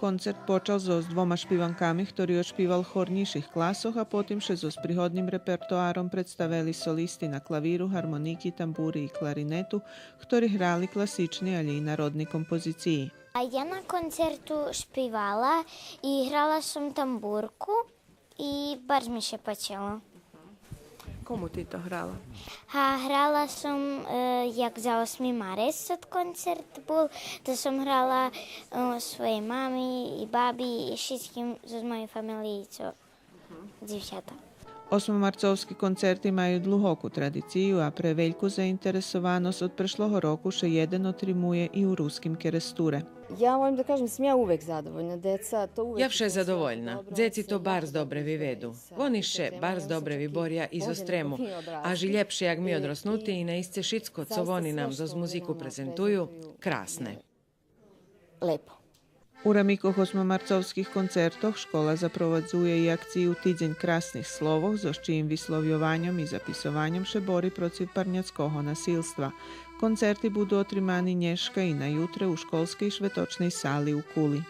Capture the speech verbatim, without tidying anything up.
Концерт почал зоз двома шпиванками, хтори одшпивал хор нїзших класох, а потим ше зоз пригодним репертоаром представели солисти на клавиру, гармоники, тамбури и кларинету, хтори грали класични, алє и народни композициї. А я на концерту шпивала и грала сом тамбурку и барз ми ше пачело. Кому ти то грала? А грала сом, е, як за осми марец тот концерт бул, то сом грала, е, своєй мами и баби и шицким зоз моєй фамелиї, цо дзивчата. Осмомарцовски концерти маю длугоку традицию, а пре вельку заинтересованосц од прешлого року ше єден отримує и у Руским Керестуре. Ja moram da kažem, sam ja uvek zadovoljna. Deca to uvek... Я вше задовольна. Дзеци то барз добре виведу. Вони ше барз добре виборя и зоз трему, аж и лєпше як ми одроснути, и наисце шицко цо вони нам зоз музику презентую, красне. Lepo. У рамикох осмомарцовских концертох школа запровадзує и акцию Тидзень красних словох, зоз чиїм висловйованьом и записованьом ше бори процив парняцкого насилства. Концерти буду отримани нєшка и на ютре у школскей шветочней сали у Кули.